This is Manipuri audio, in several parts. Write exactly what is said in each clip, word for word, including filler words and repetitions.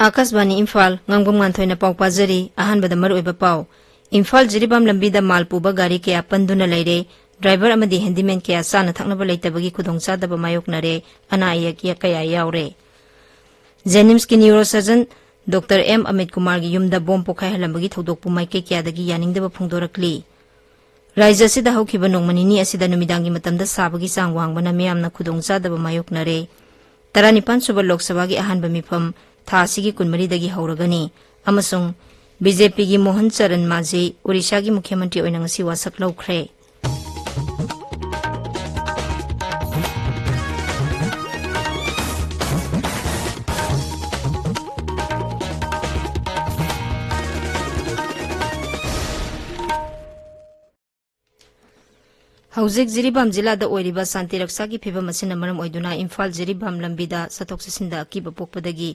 ꯑꯥꯀꯥꯁꯕꯥꯅꯤ ꯏꯝꯐꯥꯜ, ꯉꯥꯡꯕꯝ ꯉꯥꯟꯊꯣꯏꯅ ꯄꯥꯎ ꯄꯥꯖꯔꯤ꯫ ꯑꯍꯥꯟꯕꯗ ꯃꯔꯨꯑꯣꯏꯕ ꯄꯥꯎ꯫ ꯏꯝꯐꯥꯜ ꯖꯤꯔꯤꯕꯥꯝ ꯂꯝꯕꯤꯗ ꯃꯥꯜ ꯄꯨꯕ ꯒꯥꯔꯤ ꯀꯌꯥ ꯄꯟꯗꯨꯅ ꯂꯩꯔꯦ꯫ ꯗ꯭ꯔꯥꯏꯚꯔ ꯑꯃꯗꯤ ꯍꯦꯟꯗꯤꯃꯦꯟ ꯀꯌꯥ ꯆꯥꯅ ꯊꯛꯅꯕ ꯂꯩꯇꯕꯒꯤ ꯈꯨꯗꯣꯡꯆꯥꯗꯕ ꯃꯥꯌꯣꯛꯅꯔꯦ꯫ ꯑꯅꯥ ꯑꯌꯦꯛ ꯀꯌꯥ ꯌꯥꯎꯔꯦ꯫ ꯖꯦꯅꯤꯝꯁꯀꯤ neuro surgeon doctor M Amit ꯀꯨꯃꯥꯔꯒꯤ ꯌꯨꯝꯗ ꯕꯣꯝ ꯄꯣꯈꯥꯏꯍꯜꯂꯝꯕꯒꯤ ꯊꯧꯗꯣꯛꯄꯨ ꯃꯥꯏꯀꯩ ꯀꯌꯥꯗꯒꯤ ꯌꯥꯅꯤꯡꯗꯕ ꯐꯣꯡꯗꯣꯔꯛꯂꯤ꯫ ꯔꯥꯖ꯭ꯌ ꯑꯁꯤꯗ ꯍꯧꯈꯤꯕ ꯅꯣꯡꯃ ꯅꯤꯅꯤ ꯑꯁꯤꯗ ꯅꯨꯃꯤꯗꯥꯡꯒꯤ ꯃꯇꯝꯗ ꯁꯥꯕꯒꯤ ꯆꯥꯡ ꯋꯥꯡꯕꯅ ꯃꯤꯌꯥꯝꯅ ꯈꯨꯗꯣꯡꯆꯥꯗꯕ ꯃꯥꯌꯣꯛꯅꯔꯦ꯫ ꯇꯔꯥꯅꯤꯄꯥꯟ ꯁꯨꯕ ꯂꯣꯛ ꯁꯚꯥꯒꯤ ꯑꯍꯥꯟꯕ ꯃꯤꯐꯝ ꯊꯥ ꯑꯁꯤꯒꯤ ꯀꯨꯟꯃꯔꯤꯗꯒꯤ ꯍꯧꯔꯒꯅꯤ ꯑꯃꯁꯨꯡ ꯕꯤ ꯖꯦ ꯄꯤꯒꯤ ꯃꯣꯍꯟ ꯆꯔꯟ ꯃꯥꯖꯤ ꯑꯣꯔꯤꯁꯥꯒꯤ ꯃꯨꯈ꯭ꯌ ꯃꯟꯇ꯭ꯔꯤ ꯑꯣꯏꯅ ꯉꯁꯤ ꯋꯥꯁꯛ ꯂꯧꯈ꯭ꯔꯦ꯫ ꯍꯧꯖꯤꯛ ꯖꯤꯔꯤꯕꯥꯝ ꯖꯤꯂꯥꯗ ꯑꯣꯏꯔꯤꯕ ꯁꯥꯟꯇꯤ ꯔꯛꯁꯥꯒꯤ ꯐꯤꯚꯝ ꯑꯁꯤꯅ ꯃꯔꯝ ꯑꯣꯏꯗꯨꯅ ꯏꯝꯐꯥꯜ ꯖꯤꯔꯤꯕꯥꯝ ꯂꯝꯕꯤꯗ ꯆꯠꯊꯣꯛ ꯆꯠꯁꯤꯟꯗ ꯑꯀꯤꯕ ꯄꯣꯛꯄꯗꯒꯤ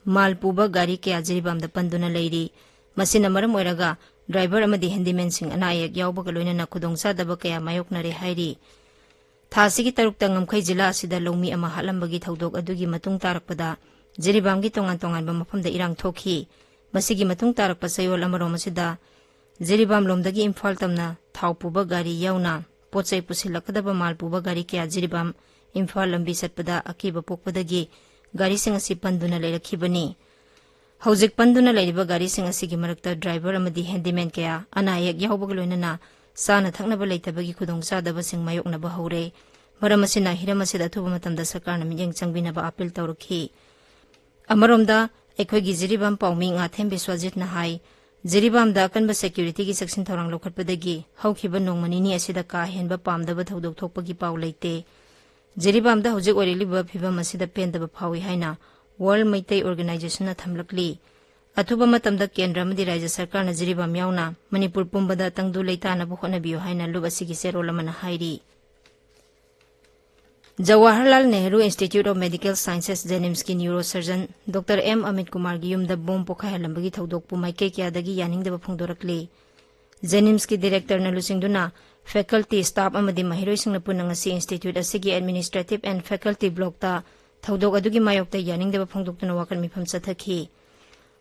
ꯃꯥꯜ ꯄꯨꯕ ꯒꯥꯔꯤ ꯀꯌꯥ ꯖꯤꯔꯤꯕꯥꯝꯗ ꯄꯟꯗꯨꯅ ꯂꯩꯔꯤ꯫ ꯃꯁꯤꯅ ꯃꯔꯝ ꯑꯣꯏꯔꯒ ꯗ꯭ꯔꯥꯏꯚꯔ ꯑꯃꯗꯤ ꯍꯦꯟꯗꯤꯃꯦꯟꯁꯤꯡ ꯑꯅꯥ ꯑꯌꯦꯛ ꯌꯥꯎꯕꯒ ꯂꯣꯏꯅꯅ ꯈꯨꯗꯣꯡꯆꯥꯗꯕ ꯀꯌꯥ ꯃꯥꯌꯣꯛꯅꯔꯦ ꯍꯥꯏꯔꯤ꯫ ꯊꯥ ꯑꯁꯤꯒꯤ ꯇꯔꯨꯛꯇ ꯉꯝꯈꯩ ꯖꯤꯂꯥ ꯑꯁꯤꯗ ꯂꯧꯃꯤ ꯑꯃ ꯍꯥꯠꯂꯝꯕꯒꯤ ꯊꯧꯗꯣꯛ ꯑꯗꯨꯒꯤ ꯃꯇꯨꯡ ꯇꯥꯔꯛꯄꯗ ꯖꯤꯔꯤꯕꯥꯝꯒꯤ ꯇꯣꯉꯥꯟ ꯇꯣꯉꯥꯟꯕ ꯃꯐꯝꯗ ꯏꯔꯥꯡ ꯊꯣꯛꯈꯤ꯫ ꯃꯁꯤꯒꯤ ꯃꯇꯨꯡ ꯇꯥꯔꯛꯄ ꯆꯌꯣꯜ ꯑꯃꯔꯣꯝ ꯑꯁꯤꯗ ꯖꯤꯔꯤꯕꯥꯝ ꯂꯣꯝꯗꯒꯤ ꯏꯝꯐꯥꯜ ꯇꯝꯅ ꯊꯥꯎ ꯄꯨꯕ ꯒꯥꯔꯤ ꯌꯥꯎꯅ ꯄꯣꯠ ꯆꯩ ꯄꯨꯁꯤꯜꯂꯛꯀꯗꯕ ꯃꯥꯜ ꯄꯨꯕ ꯒꯥꯔꯤ ꯀꯌꯥ ꯖꯤꯔꯤꯕꯥꯝ ꯏꯝꯐꯥꯜ ꯂꯝꯕꯤ ꯆꯠꯄꯗ ꯑꯀꯤꯕ ꯄꯣꯛꯄꯗꯒꯤ ꯒꯥꯔꯤꯁꯤꯡ ꯑꯁꯤ ꯄꯟꯗꯨꯅ ꯂꯩꯔꯛꯈꯤꯕꯅꯤ꯫ ꯍꯧꯖꯤꯛ ꯄꯟꯗꯨꯅ ꯂꯩꯔꯤꯕ ꯒꯥꯔꯤꯁꯤꯡ ꯑꯁꯤꯒꯤ ꯃꯔꯛꯇ ꯗ꯭ꯔꯥꯏꯚꯔ ꯑꯃꯗꯤ ꯍꯦꯟꯗꯤꯃꯦꯟ ꯀꯌꯥ ꯑꯅꯥ ꯑꯌꯦꯛ ꯌꯥꯎꯕꯒ ꯂꯣꯏꯅꯅ ꯆꯥꯅ ꯊꯛꯅꯕ ꯂꯩꯇꯕꯒꯤ ꯈꯨꯗꯣꯡꯆꯥꯗꯕꯁꯤꯡ ꯃꯥꯌꯣꯛꯅꯕ ꯍꯧꯔꯦ꯫ ꯃꯔꯝ ꯑꯁꯤꯅ ꯍꯤꯔꯝ ꯑꯁꯤꯗ ꯑꯊꯨꯕ ꯃꯇꯝꯗ ꯁꯔꯀꯥꯔꯅ ꯃꯤꯠꯌꯦꯡ ꯆꯪꯕꯤꯅꯕ ꯑꯥꯄꯤꯜ ꯇꯧꯔꯛꯈꯤ꯫ ꯑꯃꯔꯣꯝꯗ ꯑꯩꯈꯣꯏꯒꯤ ꯖꯤꯔꯤꯕꯥꯝ ꯄꯥꯎꯃꯤ ꯉꯥꯊꯦꯝ ꯕꯤꯁ꯭ꯋꯥꯖꯤꯠꯅ ꯍꯥꯏ, ꯖꯤꯔꯤꯕꯥꯝꯗ ꯑꯀꯟꯕ ꯁꯦꯀ꯭ꯌꯨꯔꯤꯇꯤꯒꯤ ꯆꯦꯛꯁꯤꯟ ꯊꯧꯔꯥꯡ ꯂꯧꯈꯠꯄꯗꯒꯤ ꯍꯧꯈꯤꯕ ꯅꯣꯡꯃ ꯅꯤꯅꯤ ꯑꯁꯤꯗ ꯀꯥ ꯍꯦꯟꯕ ꯄꯥꯝꯗꯕ ꯊꯧꯗꯣꯛ ꯊꯣꯛꯄꯒꯤ ꯄꯥꯎ ꯂꯩꯇꯦ꯫ ꯖꯤꯔꯤꯕꯥꯝꯗ ꯍꯧꯖꯤꯛ ꯑꯣꯏꯔꯛꯂꯤꯕ ꯐꯤꯕꯝ ꯑꯁꯤꯗ ꯄꯦꯟꯗꯕ ꯐꯥꯎꯏ ꯍꯥꯏꯅ ꯋꯥꯔꯜ ꯃꯩꯇꯩ ꯑꯣꯔꯒꯅꯥꯏꯖꯦꯁꯟꯅ ꯊꯝꯂꯛꯂꯤ꯫ ꯑꯊꯨꯕ ꯃꯇꯝꯗ ꯀꯦꯟꯗ꯭ꯔ ꯑꯃꯗꯤ ꯔꯥꯖ꯭ꯌ ꯁꯔꯀꯥꯔꯅ ꯖꯤꯔꯤꯕꯥꯝ ꯌꯥꯎꯅ ꯃꯅꯤꯄꯨꯔ ꯄꯨꯝꯕꯗ ꯇꯪꯗꯨ ꯂꯩꯇꯥꯅꯕ ꯍꯣꯠꯅꯕꯤꯌꯨ ꯍꯥꯏꯅ ꯂꯨꯞ ꯑꯁꯤꯒꯤ ꯆꯦꯔꯣꯜ ꯑꯃꯅ ꯍꯥꯏꯔꯤ꯫ Jawaharlal Nehru institute of medical sciences ꯖꯦꯅꯤꯝꯁꯀꯤ neuro surgeon doctor M Amit ꯀꯨꯃꯥꯔꯒꯤ ꯌꯨꯝꯗ ꯕꯣꯝ ꯄꯣꯈꯥꯏꯍꯜꯂꯝꯕꯒꯤ ꯊꯧꯗꯣꯛꯄꯨ ꯃꯥꯏꯀꯩ ꯀꯌꯥꯗꯒꯤ ꯌꯥꯅꯤꯡꯗꯕ ꯐꯣꯡꯗꯣꯔꯛꯂꯤ꯫ ꯖꯦꯅꯤꯝꯁꯀꯤ ꯗꯤꯔꯦꯛꯇꯔꯅ ꯂꯨꯆꯤꯡꯗꯨꯅ ꯐꯦꯀꯜꯇꯤ, ꯁ꯭ꯇꯥꯐ ꯑꯃꯗꯤ ꯃꯍꯩꯔꯣꯏꯁꯤꯡꯅ ꯄꯨꯟꯅ ꯉꯁꯤ ꯏꯟꯁꯇꯤꯇ꯭ꯌꯨꯠ ꯑꯁꯤꯒꯤ ꯑꯦꯗꯃꯤꯅꯤꯁꯇ꯭ꯔꯦꯇꯤꯚ ꯑꯦꯟ ꯐꯦꯀꯜꯇꯤ ꯕ꯭ꯂꯣꯛꯇ ꯊꯧꯗꯣꯛ ꯑꯗꯨꯒꯤ ꯃꯥꯌꯣꯛꯇ ꯌꯥꯅꯤꯡꯗꯕ ꯐꯣꯡꯗꯣꯛꯇꯨꯅ ꯋꯥꯀꯠ ꯃꯤꯐꯝ ꯆꯠꯊꯈꯤ꯫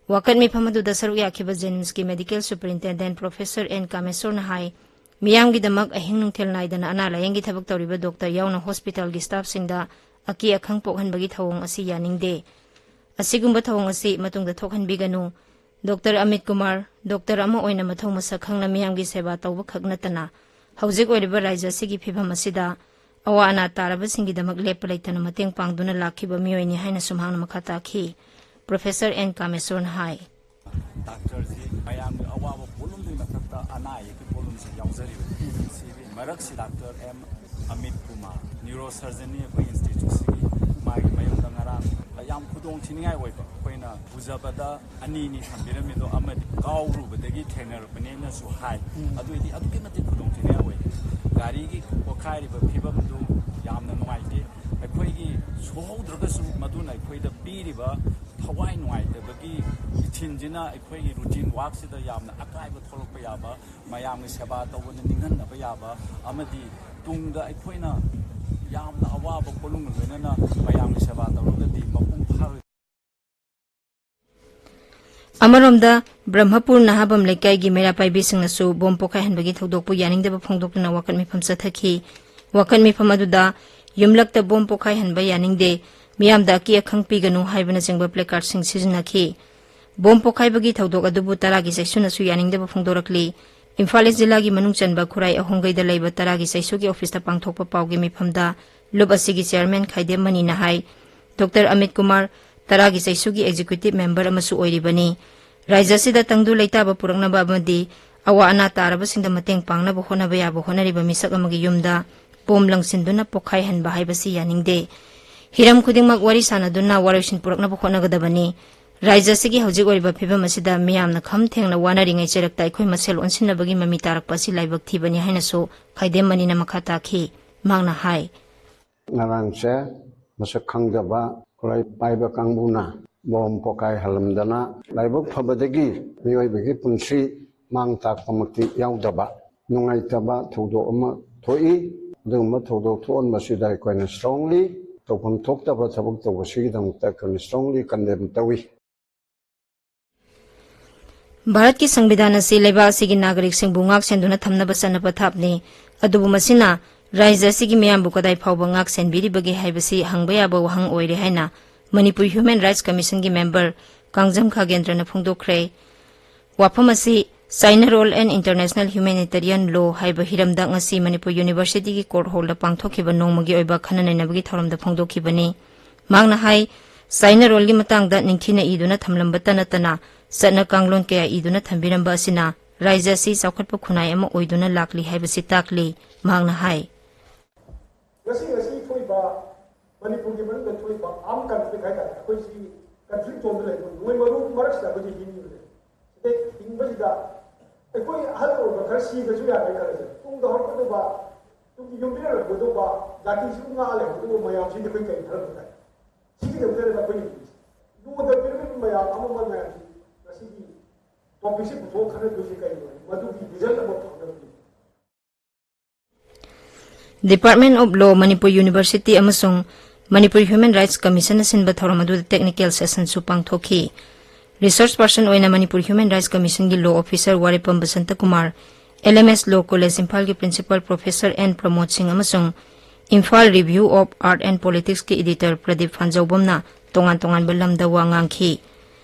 ꯋꯥꯀꯠ ꯃꯤꯐꯝ ꯑꯗꯨꯗ ꯁꯔꯨꯛ ꯌꯥꯈꯤꯕ JNIMSꯀꯤ Medical Superintendent Professor N ꯀꯥꯃꯦꯁꯣꯔꯅ ꯍꯥꯏ, ꯃꯤꯌꯥꯝꯒꯤꯗꯃꯛ ꯑꯍꯤꯡ ꯅꯨꯡꯊꯤꯜ ꯅꯥꯏꯗꯅ ꯑꯅꯥ ꯂꯥꯌꯦꯡꯒꯤ ꯊꯕꯛ ꯇꯧꯔꯤꯕ ꯗꯣꯛꯇꯔ ꯌꯥꯎꯅ ꯍꯣꯁꯄꯤꯇꯥꯜꯒꯤ ꯁ꯭ꯇꯥꯐꯁꯤꯡꯗ ꯑꯀꯤ ꯑꯈꯪ ꯄꯣꯛꯍꯟꯕꯒꯤ ꯊꯧꯑꯣꯡ ꯑꯁꯤ ꯌꯥꯅꯤꯡꯗꯦ꯫ ꯑꯁꯤꯒꯨꯝꯕ ꯊꯧꯑꯣꯡ ꯑꯁꯤ ꯃꯇꯨꯡꯗ ꯊꯣꯛꯍꯟꯕꯤꯒꯅꯨ꯫ ꯗꯣꯛꯇꯔ ꯑꯃꯤꯠ ꯀꯨꯃꯥꯔ, ꯗꯣꯛꯇꯔ ꯑꯃ ꯑꯣꯏꯅ ꯃꯊꯧ ꯃꯁꯛ ꯈꯪꯅ ꯃꯤꯌꯥꯝꯒꯤ ꯁꯦꯕꯥ ꯇꯧꯕ ꯈꯛ ꯅꯠꯇꯅ, ꯍꯧꯖꯤꯛ ꯑꯣꯏꯔꯤꯕ ꯔꯥꯖ꯭ꯌ ꯑꯁꯤꯒꯤ ꯐꯤꯚꯝ ꯑꯁꯤꯗ ꯑꯋꯥ ꯑꯅꯥ ꯇꯥꯔꯕꯁꯤꯡꯒꯤꯗꯃꯛ ꯂꯦꯞꯄ ꯂꯩꯇꯅ ꯃꯇꯦꯡ ꯄꯥꯡꯗꯨꯅ ꯂꯥꯛꯈꯤꯕ ꯃꯤꯑꯣꯏꯅꯤ ꯍꯥꯏꯅꯁꯨ ꯃꯍꯥꯛꯅ ꯃꯈꯥ ꯇꯥꯈꯤ꯫ ꯄ꯭ꯔꯣꯐꯦꯁꯔ ꯑꯦꯟ ꯀꯥꯃꯦꯁꯣꯔꯅ ꯍꯥꯏ꯫ ꯗꯥꯛꯇꯔꯁꯤ ꯃꯌꯥꯝꯒꯤ ꯑꯋꯥꯕ ꯄꯣꯠꯂꯨꯝꯗꯨꯒꯤ ꯃꯊꯛꯇ ꯑꯅꯥ ꯑꯌꯦꯛꯀꯤ ꯄꯣꯠꯂꯨꯝꯁꯤ ꯌꯥꯎꯖꯔꯤꯕꯅꯤ꯫ ꯁꯤꯒꯤ ꯃꯔꯛꯁꯤ doctor M Amit Kumar, neuro ꯁꯔꯖꯟꯅꯤ ꯑꯩꯈꯣꯏ ꯏꯟꯁꯇꯤꯇ꯭ꯌꯨꯠꯁꯤꯒꯤ, ꯃꯥꯒꯤ ꯃꯌꯨꯝꯗ ꯉꯔꯥꯡ ꯌꯥꯝ ꯈꯨꯗꯣꯡ ꯊꯤꯅꯤꯡꯉꯥꯏ ꯑꯣꯏꯕ, ꯑꯩꯈꯣꯏꯅ ꯎꯖꯕꯗ ꯑꯅꯤꯅꯤ ꯊꯝꯕꯤꯔꯝꯃꯤꯗꯣ, ꯑꯃꯗꯤ ꯀꯥꯎꯔꯨꯕꯗꯒꯤ ꯊꯦꯡꯅꯔꯛꯄꯅꯦꯅꯁꯨ ꯍꯥꯏ꯫ ꯎꯝ꯫ ꯑꯗꯨꯏꯗꯤ ꯑꯗꯨꯛꯀꯤ ꯃꯇꯤꯛ ꯈꯨꯗꯣꯡꯊꯤꯅꯤꯡꯉꯥꯏ ꯑꯣꯏ꯫ ꯒꯥꯔꯤꯒꯤ ꯄꯣꯛꯈꯥꯏꯔꯤꯕ ꯐꯤꯕꯝꯗꯨ ꯌꯥꯝꯅ ꯅꯨꯡꯉꯥꯏꯇꯦ꯫ ꯑꯩꯈꯣꯏꯒꯤ ꯁꯣꯛꯍꯧꯗ꯭ꯔꯒꯁꯨ ꯃꯗꯨꯅ ꯑꯩꯈꯣꯏꯗ ꯄꯤꯔꯤꯕ ꯊꯋꯥꯏ ꯅꯨꯡꯉꯥꯏꯇꯕꯒꯤ ꯏꯊꯤꯟꯁꯤꯅ ꯑꯩꯈꯣꯏꯒꯤ ꯔꯨꯇꯤꯟ ꯋꯥꯛꯁꯤꯗ ꯌꯥꯝꯅ ꯑꯀꯥꯏꯕ ꯊꯣꯛꯂꯛꯄ ꯌꯥꯕ, ꯃꯌꯥꯝꯒꯤ ꯁꯦꯕꯥ ꯇꯧꯕꯗ ꯅꯤꯡꯍꯟꯅꯕ ꯌꯥꯕ ꯑꯃꯗꯤ ꯇꯨꯡꯗ ꯑꯩꯈꯣꯏꯅ ꯌꯥꯝꯅ ꯑꯋꯥꯕ ꯄꯣꯠꯂꯨꯝꯒ ꯂꯣꯏꯅꯅ ꯃꯌꯥꯝꯒꯤ ꯁꯦꯕꯥ ꯇꯧꯔꯒꯗꯤ ꯃꯄꯨꯡ ꯐꯥꯔꯣꯏ꯫ ꯑꯃꯔꯣꯝꯗ, ꯕ꯭ꯔꯍ꯭ꯃꯄꯨꯔ ꯅꯍꯥꯕꯝ ꯂꯩꯀꯥꯏꯒꯤ ꯃꯩꯔꯥ ꯄꯥꯏꯕꯤꯁꯤꯡꯅꯁꯨ ꯕꯣꯝ ꯄꯣꯈꯥꯏꯍꯟꯕꯒꯤ ꯊꯧꯗꯣꯛꯄꯨ ꯌꯥꯅꯤꯡꯗꯕ ꯐꯣꯡꯗꯣꯛꯇꯨꯅ ꯋꯥꯀꯠ ꯃꯤꯐꯝ ꯆꯠꯊꯈꯤ꯫ ꯋꯥꯀꯠ ꯃꯤꯐꯝ ꯑꯗꯨꯗ ꯌꯨꯝꯂꯛꯇ ꯕꯣꯝ ꯄꯣꯈꯥꯏꯍꯟꯕ ꯌꯥꯅꯤꯡꯗꯦ, ꯃꯤꯌꯥꯝꯗ ꯑꯀꯤ ꯑꯈꯪ ꯄꯤꯒꯅꯨ ꯍꯥꯏꯕꯅꯆꯤꯡꯕ ꯄ꯭ꯂꯦꯀꯥꯔꯗꯁꯤꯡ ꯁꯤꯖꯤꯟꯅꯈꯤ꯫ ꯕꯣꯝ ꯄꯣꯈꯥꯏꯕꯒꯤ ꯊꯧꯗꯣꯛ ꯑꯗꯨꯕꯨ ꯇꯔꯥꯒꯤ ꯆꯩꯁꯨꯅꯁꯨ ꯌꯥꯅꯤꯡꯗꯕ ꯐꯣꯡꯗꯣꯔꯛꯂꯤ꯫ ꯏꯝꯐꯥꯜ ꯏꯁ ꯖꯤꯂꯥꯒꯤ ꯃꯅꯨꯡ ꯆꯟꯕ ꯈꯨꯔꯥꯏ ꯑꯍꯣꯡꯒꯩꯗ ꯂꯩꯕ ꯇꯔꯥꯒꯤ ꯆꯩꯁꯨꯒꯤ ꯑꯣꯐꯤꯁꯇ ꯄꯥꯡꯊꯣꯛꯄ ꯄꯥꯎꯒꯤ ꯃꯤꯐꯝꯗ ꯂꯨꯞ ꯑꯁꯤꯒꯤ ꯆꯤꯌꯔꯃꯦꯟ ꯈꯥꯏꯗꯦꯝ ꯃꯅꯤꯅ ꯍꯥꯏ, ꯗꯣꯛꯇꯔ ꯑꯃꯤꯠ ꯀꯨꯃꯥꯔ ꯇꯔꯥꯒꯤ ꯆꯩꯁꯨꯒꯤ ꯑꯦꯛꯖꯤꯀ꯭ꯌꯨꯇꯤꯚ ꯃꯦꯝꯕꯔ ꯑꯃꯁꯨ ꯑꯣꯏꯔꯤꯕꯅꯤ꯫ ꯔꯥꯖ꯭ꯌ ꯑꯁꯤꯗ ꯇꯪꯗꯨ ꯂꯩꯇꯥꯕ ꯄꯨꯔꯛꯅꯕ ꯑꯃꯗꯤ ꯑꯋꯥ ꯑꯅꯥ ꯇꯥꯔꯕꯁꯤꯡꯗ ꯃꯇꯦꯡ ꯄꯥꯡꯅꯕ ꯍꯣꯠꯅꯕ ꯌꯥꯕ ꯍꯣꯠꯅꯔꯤꯕ ꯃꯤꯁꯛ ꯑꯃꯒꯤ ꯌꯨꯝꯗ ꯕꯣꯝ ꯂꯪꯁꯤꯟꯗꯨꯅ ꯄꯣꯈꯥꯏꯍꯟꯕ ꯍꯥꯏꯕꯁꯤ ꯌꯥꯅꯤꯡꯗꯦ꯫ ꯍꯤꯔꯝ ꯈꯨꯗꯤꯡꯃꯛ ꯋꯥꯔꯤ ꯁꯥꯟꯅꯗꯨꯅ ꯋꯥꯔꯣꯏꯁꯤꯟ ꯄꯨꯔꯛꯅꯕ ꯍꯣꯠꯅꯒꯗꯕꯅꯤ꯫ ꯔꯥꯖ꯭ꯌ ꯑꯁꯤꯒꯤ ꯍꯧꯖꯤꯛ ꯑꯣꯏꯔꯤꯕ ꯐꯤꯕꯝ ꯑꯁꯤꯗ ꯃꯤꯌꯥꯝꯅ ꯈꯝ ꯊꯦꯡꯅ ꯋꯥꯅꯔꯤꯉꯩ ꯆꯩꯔꯛꯇ ꯑꯩꯈꯣꯏ ꯃꯁꯦꯜ ꯑꯣꯟꯁꯤꯟꯅꯕꯒꯤ ꯃꯃꯤ ꯇꯥꯔꯛꯄ ꯑꯁꯤ ꯂꯥꯏꯕꯛ ꯊꯤꯕꯅꯤ ꯍꯥꯏꯅꯁꯨ ꯈꯥꯏꯗꯦꯝ ꯃꯅꯤꯅ ꯃꯈꯥ ꯇꯥꯈꯤ꯫ ꯃꯍꯥꯛꯅ ꯍꯥꯏ꯫ ꯉꯔꯥꯡꯁꯦ ꯃꯁꯛ ꯈꯪꯗꯕ ꯈꯨꯠꯂꯥꯏ ꯄꯥꯏꯕ ꯀꯥꯡꯕꯨꯅ ꯕꯣꯝ ꯄꯣꯈꯥꯏꯍꯜꯂꯝꯗꯅ, ꯂꯥꯏꯕꯛ ꯐꯕꯗꯒꯤ ꯃꯤꯑꯣꯏꯕꯒꯤ ꯄꯨꯟꯁꯤ ꯃꯥꯡ ꯇꯥꯛꯄꯃꯛꯇꯤ ꯌꯥꯎꯗꯕ ꯅꯨꯡꯉꯥꯏꯇꯕ ꯊꯧꯗꯣꯛ ꯑꯃ ꯊꯣꯛꯏ꯫ ꯑꯗꯨꯒꯨꯝꯕ ꯊꯧꯗꯣꯛ ꯊꯣꯛꯍꯟꯕꯁꯤꯗ ꯑꯩꯈꯣꯏꯅ strongly ꯇꯧꯐꯝ ꯊꯣꯛꯇꯕ ꯊꯕꯛ ꯇꯧꯕꯁꯤꯒꯤꯗꯃꯛꯇ ꯑꯩꯈꯣꯏꯅ strongly condemn ꯇꯧꯏ꯫ ꯚꯥꯔꯠꯀꯤ ꯁꯪꯕꯤꯙꯥꯟ ꯑꯁꯤ ꯂꯩꯕꯥꯛ ꯑꯁꯤꯒꯤ ꯅꯥꯒꯔꯤꯛꯁꯤꯡꯕꯨ ꯉꯥꯛ ꯁꯦꯟꯗꯨꯅ ꯊꯝꯅꯕ ꯆꯠꯅ ꯄꯊꯥꯞꯅꯤ꯫ ꯑꯗꯨꯕꯨ ꯃꯁꯤꯅ ꯔꯥꯖ꯭ꯌ ꯑꯁꯤꯒꯤ ꯃꯤꯌꯥꯝꯕꯨ ꯀꯗꯥꯏ ꯐꯥꯎꯕ ꯉꯥꯛ ꯁꯦꯟꯕꯤꯔꯤꯕꯒꯦ ꯍꯥꯏꯕꯁꯤ ꯍꯪꯕ ꯌꯥꯕ ꯋꯥꯍꯪ ꯑꯣꯏꯔꯦ ꯍꯥꯏꯅ Manipur Human Rights Commissionꯒꯤ member Kangjam ꯈꯥꯒꯦꯟꯗ꯭ꯔꯅ ꯐꯣꯡꯗꯣꯛꯈ꯭ꯔꯦ꯫ ꯋꯥꯐꯝ ꯑꯁꯤ China Role and International Humanitarian Law ꯍꯥꯏꯕ ꯍꯤꯔꯝꯗ ꯉꯁꯤ ꯃꯅꯤꯄꯨꯔ Universityꯒꯤ court hallꯗ ꯄꯥꯡꯊꯣꯛꯈꯤꯕ ꯅꯣꯡꯃꯒꯤ ꯑꯣꯏꯕ ꯈꯟꯅ ꯅꯩꯅꯕꯒꯤ ꯊꯧꯔꯝꯗ ꯐꯣꯡꯗꯣꯛꯈꯤꯕꯅꯤ꯫ ꯃꯍꯥꯛꯅ ꯍꯥꯏ, China roleꯒꯤ ꯃꯇꯥꯡꯗ ꯅꯤꯡꯊꯤꯅ ꯏꯗꯨꯅ ꯊꯝꯂꯝꯕꯇ ꯅꯠꯇꯅ ꯆꯠꯅ ꯀꯥꯡꯂꯣꯟ ꯀꯌꯥ ꯏꯗꯨꯅ ꯊꯝꯕꯤꯔꯝꯕ ꯑꯁꯤꯅ ꯔꯥꯖ꯭ꯌ ꯑꯁꯤ ꯆꯥꯎꯈꯠꯄ ꯈꯨꯟꯅꯥꯏ ꯑꯃ ꯑꯣꯏꯗꯨꯅ ꯂꯥꯛꯂꯤ ꯍꯥꯏꯕꯁꯤ ꯇꯥꯛꯂꯤ꯫ ꯃꯍꯥꯛꯅ ꯍꯥꯏ, ꯉꯁꯤ, ꯉꯁꯤ ꯊꯣꯛꯏꯕ ꯃꯅꯤꯄꯨꯔꯒꯤ ꯃꯅꯨꯡꯗ ꯊꯣꯛꯏꯕ armed conflict ꯍꯥꯏꯇꯥꯔꯦ, ꯑꯩꯈꯣꯏꯁꯤ conflict zoneꯗ ꯂꯩꯕ ꯅꯣꯡꯃꯩ ꯃꯔꯨ ꯃꯔꯛꯁꯤꯗ ꯑꯩꯈꯣꯏꯁꯤ ꯍꯤꯡꯉꯤꯕꯅꯦ꯫ ꯁꯤꯗ ꯍꯤꯡꯕꯁꯤꯗ ꯑꯩꯈꯣꯏ ꯑꯍꯜ ꯑꯣꯏꯕ ꯈꯔ ꯁꯤꯕꯁꯨ ꯌꯥꯔꯦ ꯈꯜꯂꯁꯦ, ꯇꯨꯡꯗ ꯍꯧꯔꯛꯀꯗꯧꯕ, ꯇꯨꯡꯒꯤ ꯌꯨꯝꯕꯤꯔꯣꯜ ꯑꯣꯏꯒꯗꯧꯕ, ꯖꯥꯇꯤꯁꯤꯕꯨ ꯉꯥꯛꯑ ꯂꯩꯍꯧꯒꯗꯧꯕ ꯃꯌꯥꯝꯁꯤꯗꯤ ꯑꯩꯈꯣꯏ ꯀꯔꯤ ꯈꯜꯂꯝꯕ ꯇꯥꯏ? ꯁꯤꯒꯤꯗꯃꯛꯇꯅꯦꯕ ꯑꯩꯈꯣꯏꯅ ꯍꯤꯡꯉꯤꯁꯦ꯫ ꯂꯣꯗ ꯄꯤꯔꯝꯃꯤꯕ ꯃꯌꯥꯝ ꯑꯃ ꯑꯃ ꯃꯌꯥꯝꯁꯤ ꯉꯁꯤꯒꯤ topicꯁꯤ ꯄꯨꯊꯣꯛꯑ ꯈꯟꯅꯗꯣꯏꯁꯦ ꯀꯩꯅꯣ? ꯃꯗꯨꯒꯤ result ꯑꯃ ꯐꯪꯅꯕꯒꯤ꯫ Department of Law, Manipur University ꯑꯃꯁꯨꯡ ꯃꯅꯤꯄꯨꯔ Human Rights Commissionꯅ ꯁꯤꯟꯕ ꯊꯧꯔꯝ ꯑꯗꯨꯗ technical sessionꯁꯨ ꯄꯥꯡꯊꯣꯛꯈꯤ꯫ Resource person ꯑꯣꯏꯅ Manipur Human Rights Commissionꯒꯤ law officer Warepam Basanta Kumar, LMS Law College ꯏꯝꯐꯥꯜꯒꯤ principal professor N ꯄ꯭ꯔꯃꯣꯗ ꯁꯤꯡ ꯑꯃꯁꯨꯡ Imphal Review of Art and Politicsꯀꯤ editor Pradeep ꯐꯥꯟꯖꯧꯕꯝꯅ ꯇꯣꯉꯥꯟ ꯇꯣꯉꯥꯟꯕ ꯂꯝꯗ ꯋꯥ ꯉꯥꯡꯈꯤ꯫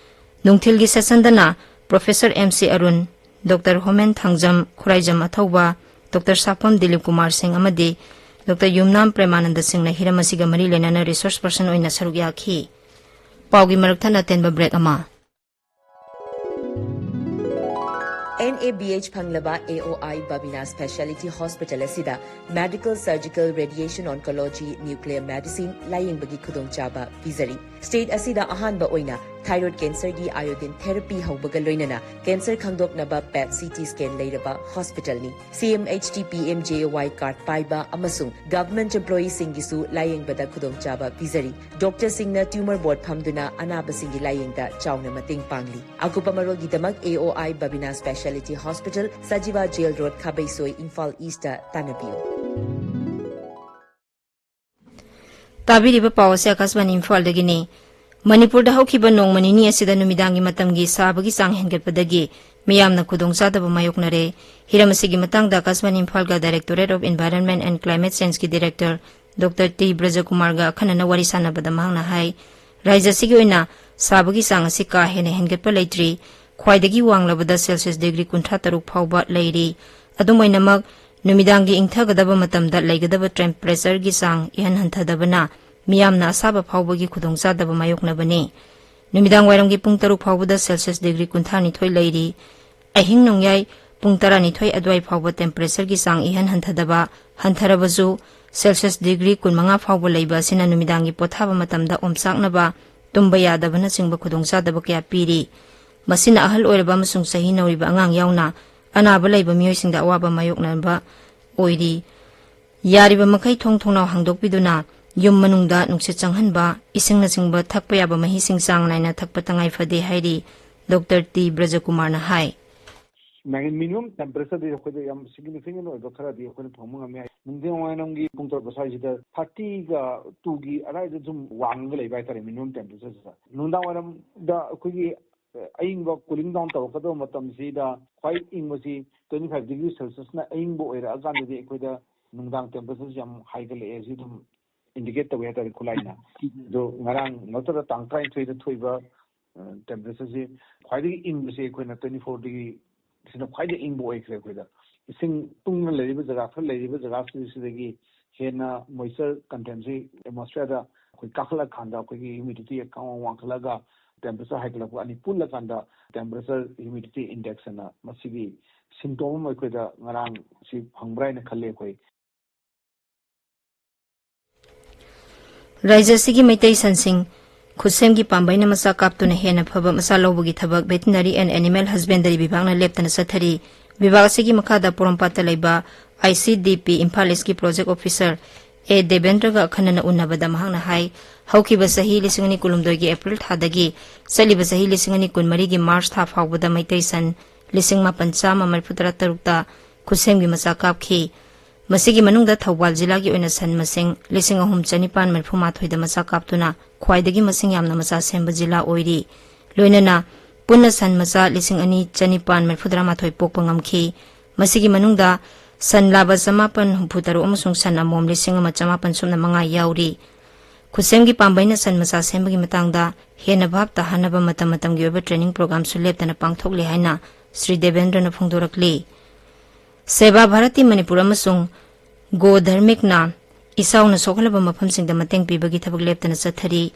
ꯅꯨꯡꯊꯤꯜꯒꯤ sessionꯗꯅ Professor M C Arun, Doctor ꯍꯣꯃꯦꯟ Thangjam, Khuraijam ꯑꯊꯧꯕ, Doctor ꯁꯥꯛꯄꯝ Dilip Kumar ꯁꯤꯡ ꯑꯃꯗꯤ Doctor ꯌꯨꯝꯅꯥꯝ ꯄ꯭ꯔꯦꯃꯥꯅꯟꯗ ꯁꯤꯡꯅ ꯍꯤꯔꯝ ꯑꯁꯤꯒ ꯃꯔꯤ ꯂꯩꯅꯅ resource person ꯑꯣꯏꯅ ꯁꯔꯨꯛ ꯌꯥꯈꯤ꯫ ꯄꯥꯎꯒꯤ ꯃꯔꯛ ꯊꯠꯅ ꯑꯇꯦꯟꯕ break ꯑꯃ꯫ NABH ꯐꯪꯂꯕ AOI Babina Speciality Hospital ꯑꯁꯤꯗ Medical, Surgical, Radiation Oncology, Nuclear Medicine ꯂꯥꯌꯦꯡꯕꯒꯤ ꯈꯨꯗꯣꯡꯆꯥꯕ ꯄꯤꯖꯔꯤ꯫ State ꯑꯁꯤꯗ ꯑꯍꯥꯟꯕ ꯑꯣꯏꯅ thyroid cancerꯒꯤ iodine therapy ꯍꯧꯕꯒ ꯂꯣꯏꯅꯅ cancer ꯈꯪꯗꯣꯛꯅꯕ PET CT scan ꯂꯩꯔꯕ hospitalꯅꯤ꯫ CMHT PMJAY card ꯄꯥꯏꯕ ꯑꯃꯁꯨꯡ government employeeꯁꯤꯡꯒꯤꯁꯨ ꯂꯥꯌꯦꯡꯕꯗ ꯈꯨꯗꯣꯡꯆꯥꯕ ꯄꯤꯖꯔꯤ꯫ Doctorꯁꯤꯡꯅ tumor board ꯐꯝꯗꯨꯅ ꯑꯅꯥꯕꯁꯤꯡꯒꯤ ꯂꯥꯌꯦꯡꯗ ꯆꯥꯎꯅ ꯃꯇꯦꯡ ꯄꯥꯡꯂꯤ꯫ ꯑꯀꯨꯞꯄ ꯃꯔꯣꯜꯒꯤꯗꯃꯛ AOI Babina Speciality Hospital, Sajiwa Jail Road, ꯈꯥꯕꯩꯁꯣꯏ, Imphal Eastꯇ ꯇꯥꯟꯅꯕꯤꯌꯨ꯫ ꯇꯥꯕꯤꯔꯤꯕ ꯄꯥꯎ ꯑꯁꯤ ꯑꯀꯥꯁꯕꯥꯅꯤ ꯏꯝꯐꯥꯜꯗꯒꯤꯅꯤ꯫ ꯃꯅꯤꯄꯨꯔꯗ ꯍꯧꯈꯤꯕ ꯅꯣꯡꯃ ꯅꯤꯅꯤ ꯑꯁꯤꯗ ꯅꯨꯃꯤꯗꯥꯡꯒꯤ ꯃꯇꯝꯒꯤ ꯁꯥꯕꯒꯤ ꯆꯥꯡ ꯍꯦꯟꯒꯠꯄꯗꯒꯤ ꯃꯤꯌꯥꯝꯅ ꯈꯨꯗꯣꯡꯆꯥꯗꯕ ꯃꯥꯌꯣꯛꯅꯔꯦ꯫ ꯍꯤꯔꯝ ꯑꯁꯤꯒꯤ ꯃꯇꯥꯡꯗ ꯑꯀꯥꯁꯕꯥꯅꯤ ꯏꯝꯐꯥꯜꯒ Directorate of Environment and Climate Changeꯀꯤ Director Doctor ꯇꯤ ꯕ꯭ꯔꯖꯀꯨꯃꯥꯔꯒ ꯑꯈꯟꯅꯅ ꯋꯥꯔꯤ ꯁꯥꯟꯅꯕꯗ ꯃꯍꯥꯛꯅ ꯍꯥꯏ, ꯔꯥꯖ꯭ꯌ ꯑꯁꯤꯒꯤ ꯑꯣꯏꯅ ꯁꯥꯕꯒꯤ ꯆꯥꯡ ꯑꯁꯤ ꯀꯥ ꯍꯦꯟꯅ ꯍꯦꯟꯒꯠꯄ ꯂꯩꯇ꯭ꯔꯤ꯫ ꯈ꯭ꯋꯥꯏꯗꯒꯤ ꯋꯥꯡꯂꯕꯗ ꯁꯦꯜꯁꯤꯌꯁ ꯗꯤꯒ꯭ꯔꯤ ꯀꯨꯟꯊ꯭ꯔꯥ ꯇꯔꯨꯛ ꯐꯥꯎꯕ ꯂꯩꯔꯤ꯫ ꯑꯗꯨꯝ ꯑꯣꯏꯅꯃꯛ, ꯅꯨꯃꯤꯗꯥꯡꯒꯤ ꯏꯪꯊꯒꯗꯕ ꯃꯇꯝꯗ ꯂꯩꯒꯗꯕ temperatureꯒꯤ ꯆꯥꯡ ꯏꯍꯟ ꯍꯟꯊꯗꯕꯅ ꯃꯤꯌꯥꯝꯅ ꯑꯁꯥꯕ ꯐꯥꯎꯕꯒꯤ ꯈꯨꯗꯣꯡꯆꯥꯗꯕ ꯃꯥꯌꯣꯛꯅꯕꯅꯤ꯫ ꯅꯨꯃꯤꯗꯥꯡ ꯋꯥꯏꯔꯝꯒꯤ ꯄꯨꯡ ꯇꯔꯨꯛ ꯐꯥꯎꯕꯗ ꯁꯦꯜꯁꯤꯌꯁ ꯗꯤꯒ꯭ꯔꯤ ꯀꯨꯟꯊ꯭ꯔꯥ ꯅꯤꯊꯣꯏ ꯂꯩꯔꯤ꯫ ꯑꯍꯤꯡ ꯅꯣꯡꯌꯥꯏ ꯄꯨꯡ ꯇꯔꯥꯅꯤꯊꯣꯏ ꯑꯗꯨꯋꯥꯏ ꯐꯥꯎꯕ temperatureꯒꯤ ꯆꯥꯡ ꯏꯍꯟ ꯍꯟꯊꯗꯕ, ꯍꯟꯊꯔꯕꯁꯨ ꯁꯦꯜꯁꯤꯌꯁ ꯗꯤꯒ꯭ꯔꯤ ꯀꯨꯟꯃꯉꯥ ꯐꯥꯎꯕ ꯂꯩꯕ ꯑꯁꯤꯅ ꯅꯨꯃꯤꯗꯥꯡꯒꯤ ꯄꯣꯊꯥꯕ ꯃꯇꯝꯗ ꯑꯣꯝꯆꯥꯛꯅꯕ, ꯇꯨꯝꯕ ꯌꯥꯗꯕꯅꯆꯤꯡꯕ ꯈꯨꯗꯣꯡꯆꯥꯗꯕ ꯀꯌꯥ ꯄꯤꯔꯤ꯫ ꯃꯁꯤꯅ ꯑꯍꯜ ꯑꯣꯏꯔꯕ ꯑꯃꯁꯨꯡ ꯆꯍꯤ ꯅꯧꯔꯤꯕ ꯑꯉꯥꯡ ꯌꯥꯎꯅ ꯑꯅꯥꯕ ꯂꯩꯕ ꯃꯤꯑꯣꯏꯁꯤꯡꯗ ꯑꯋꯥꯕ ꯃꯥꯌꯣꯛꯅꯕ ꯑꯣꯏꯔꯤ꯫ ꯌꯥꯔꯤꯕ ꯃꯈꯩ ꯊꯣꯡ ꯊꯣꯡꯅꯥꯎ ꯍꯥꯡꯗꯣꯛꯄꯤꯗꯨꯅ ꯌꯨꯝ ꯃꯅꯨꯡꯗ ꯅꯨꯡꯁꯤꯠ ꯆꯪꯍꯟꯕ, ꯏꯁꯤꯡꯅꯆꯤꯡꯕ ꯊꯛꯄ ꯌꯥꯕ ꯃꯍꯤꯁꯤꯡ ꯆꯥꯡ ꯅꯥꯏꯅ ꯊꯛꯄ ꯇꯉꯥꯏ ꯐꯗꯦ ꯍꯥꯏꯔꯤ ꯗꯣꯛꯇꯔ ꯇꯤ ꯕ꯭ꯔꯖꯀꯨꯃꯥꯔꯅ ꯍꯥꯏ꯫ Minimum temperatureꯗꯤ ꯑꯩꯈꯣꯏꯗ ꯌꯥꯝ significant ꯑꯣꯏꯕ ꯈꯔꯗꯤ ꯑꯩꯈꯣꯏꯅ ꯐꯪꯕ ꯉꯝꯃꯤ꯫ ꯅꯨꯡꯊꯤꯜ ꯋꯥꯏꯔꯝꯒꯤ ꯄꯨꯡ ꯇꯔꯨꯛ ꯁ꯭ꯋꯥꯏꯁꯤꯗ thirtyꯒ twoꯒꯤ ꯑꯗꯥꯏꯗ ꯁꯨꯝ ꯋꯥꯡꯉꯒ ꯂꯩꯕ ꯍꯥꯏꯇꯥꯔꯦ, minimum temperatureꯁꯤꯗ꯫ ꯅꯨꯡꯗꯥꯡ ꯋꯥꯏꯔꯝꯗ ꯑꯩꯈꯣꯏꯒꯤ ꯑꯏꯪꯕ cooling down ꯇꯧꯔꯛꯀꯗꯕ ꯃꯇꯝꯁꯤꯗ ꯈ꯭ꯋꯥꯏ ꯏꯪꯕꯁꯤ twenty five degree Celsiusꯅ ꯑꯏꯪꯕ ꯑꯣꯏꯔꯛꯑꯀꯥꯟꯗꯗꯤ ꯑꯩꯈꯣꯏꯗ ꯅꯨꯡꯗꯥꯡ temperatureꯁꯤ ꯌꯥꯝ ꯍꯥꯏꯒꯠꯂꯛꯑꯦ꯫ ꯁꯤ ꯑꯗꯨꯝ indicate ꯇꯧꯋꯦ ꯍꯥꯏꯇꯥꯔꯦ, ꯈꯨꯠꯂꯥꯏꯅ꯫ ꯑꯗꯣ ꯉꯔꯥꯡ ꯅꯠꯇ꯭ꯔꯒ ꯇꯥꯡ ꯇꯔꯥꯅꯤꯊꯣꯏꯗ ꯊꯣꯛꯏꯕ temperatureꯁꯤ ꯈ꯭ꯋꯥꯏꯗꯒꯤ ꯏꯪꯕꯁꯤ ꯑꯩꯈꯣꯏꯅ twenty four degree, ꯁꯤꯅ ꯈ꯭ꯋꯥꯏꯗꯒꯤ ꯏꯪꯕ ꯑꯣꯏꯈ꯭ꯔꯦ ꯑꯩꯈꯣꯏꯗ꯫ ꯏꯁꯤꯡ ꯇꯨꯡꯅ ꯂꯩꯔꯤꯕ ꯖꯒꯥ ꯈꯔ ꯂꯩꯔꯤꯕ ꯖꯒꯥꯁꯤꯡꯁꯤꯗꯒꯤ ꯍꯦꯟꯅ moisture contentꯁꯤ atmosphereꯗ ꯑꯩꯈꯣꯏ ꯀꯥꯈꯠꯂꯀꯥꯟꯗ, ꯑꯩꯈꯣꯏꯒꯤ humidity ꯋꯥꯡ ꯋꯥꯡꯈꯠꯂꯒ temperature ꯍꯥꯏꯒꯠꯂꯛꯄ ꯑꯅꯤ ꯄꯨꯜꯂꯀꯥꯟꯗ temperature humidity index ꯑꯅ ꯃꯁꯤꯒꯤ symptom ꯑꯃ ꯑꯩꯈꯣꯏꯗ ꯉꯔꯥꯡ ꯁꯤ ꯐꯪꯕ꯭ꯔꯥ ꯍꯥꯏꯅ ꯈꯜꯂꯦ ꯑꯩꯈꯣꯏ꯫ ꯔꯥꯖ꯭ꯌ ꯑꯁꯤꯒꯤ ꯃꯩꯇꯩ ꯁꯟꯁꯤꯡ ꯈꯨꯠꯁꯦꯝꯒꯤ ꯄꯥꯝꯕꯩꯅ ꯃꯆꯥ ꯀꯥꯞꯇꯨꯅ ꯍꯦꯟꯅ ꯐꯕ ꯃꯆꯥ ꯂꯧꯕꯒꯤ ꯊꯕꯛ Veterinary and Animal Husbandry ꯕꯤꯚꯥꯒꯅ ꯂꯦꯞꯇꯅ ꯆꯠꯊꯔꯤ꯫ ꯕꯤꯚꯥꯒ ꯑꯁꯤꯒꯤ ꯃꯈꯥꯗ ꯄꯣꯔꯣꯝꯄꯥꯠꯇ ꯂꯩꯕ ICDP ꯏꯝꯐꯥꯜ ꯏꯁꯀꯤ project officer ꯑꯦ ꯗꯦꯕꯦꯟꯗ꯭ꯔꯒ ꯑꯈꯟꯅꯅ ꯎꯟꯅꯕꯗ ꯃꯍꯥꯛꯅ ꯍꯥꯏ, ꯍꯧꯈꯤꯕ ꯆꯍꯤ ꯂꯤꯁꯤꯡ ꯑꯅꯤ ꯀꯨꯟꯍꯨꯝꯗꯣꯏꯒꯤ April ꯊꯥꯗꯒꯤ ꯆꯠꯂꯤꯕ ꯆꯍꯤ ꯂꯤꯁꯤꯡ ꯑꯅꯤ ꯀꯨꯟꯃꯔꯤꯒꯤ March ꯊꯥ ꯐꯥꯎꯕꯗ ꯃꯩꯇꯩ ꯁꯟ ꯂꯤꯁꯤꯡ ꯃꯥꯄꯟ ꯆꯥꯝꯃ ꯃꯔꯤꯐꯨꯇꯔꯥ ꯇꯔꯨꯛꯇ ꯈꯨꯠꯁꯦꯝꯒꯤ ꯃꯆꯥ ꯀꯥꯞꯈꯤ꯫ ꯃꯁꯤꯒꯤ ꯃꯅꯨꯡꯗ ꯊꯧꯕꯥꯜ ꯖꯤꯂꯥꯒꯤ ꯑꯣꯏꯅ ꯁꯟ ꯃꯁꯤꯡ ꯂꯤꯁꯤꯡ ꯑꯍꯨꯝ ꯆꯅꯤꯄꯥꯟ ꯃꯔꯤꯐꯨ ꯃꯥꯊꯣꯏꯗ ꯃꯆꯥ ꯀꯥꯞꯇꯨꯅ ꯈ꯭ꯋꯥꯏꯗꯒꯤ ꯃꯁꯤꯡ ꯌꯥꯝꯅ ꯃꯆꯥ ꯁꯦꯝꯕ ꯖꯤꯂꯥ ꯑꯣꯏꯔꯤ꯫ ꯂꯣꯏꯅꯅ ꯄꯨꯟꯅ ꯁꯟ ꯃꯆꯥ ꯂꯤꯁꯤꯡ ꯑꯅꯤ ꯆꯅꯤꯄꯥꯟ ꯃꯔꯤꯐꯨ ꯇꯔꯥꯃꯥꯊꯣꯏ ꯄꯣꯛꯄ ꯉꯝꯈꯤ꯫ ꯃꯁꯤꯒꯤ ꯃꯅꯨꯡꯗ ꯁꯟ ꯂꯥꯕ ꯆꯃꯥꯄꯟ ꯍꯨꯝꯐꯨ ꯇꯔꯨꯛ ꯑꯃꯁꯨꯡ ꯁꯟ ꯑꯃꯣꯝ ꯂꯤꯁꯤꯡ ꯑꯃ ꯆꯃꯥꯄꯟ ꯁꯨꯞꯅ ꯃꯉꯥ ꯌꯥꯎꯔꯤ꯫ ꯈꯨꯠꯁꯦꯝꯒꯤ ꯄꯥꯝꯕꯩꯅ ꯁꯟ ꯃꯆꯥ ꯁꯦꯝꯕꯒꯤ ꯃꯇꯥꯡꯗ ꯍꯦꯟꯅ ꯚꯥꯞ ꯇꯥꯍꯟꯅꯕ ꯃꯇꯝ ꯃꯇꯝꯒꯤ ꯑꯣꯏꯕ training programꯁꯨ ꯂꯦꯞꯇꯅ ꯄꯥꯡꯊꯣꯛꯂꯤ ꯍꯥꯏꯅ ꯁ꯭ꯔꯤ ꯗꯦꯕꯦꯟꯗ꯭ꯔꯅ ꯐꯣꯡꯗꯣꯔꯛꯂꯤ꯫ ꯁꯦꯕꯥ ꯚꯥꯔꯇꯤ ꯃꯅꯤꯄꯨꯔ ꯑꯃꯁꯨꯡ ꯒꯣ ꯙꯔꯃꯤꯛꯅ ꯏꯆꯥꯎꯅ ꯁꯣꯛꯍꯜꯂꯕ ꯃꯐꯝꯁꯤꯡꯗ ꯃꯇꯦꯡ ꯄꯤꯕꯒꯤ ꯊꯕꯛ ꯂꯦꯞꯇꯅ ꯆꯠꯊꯔꯤ꯫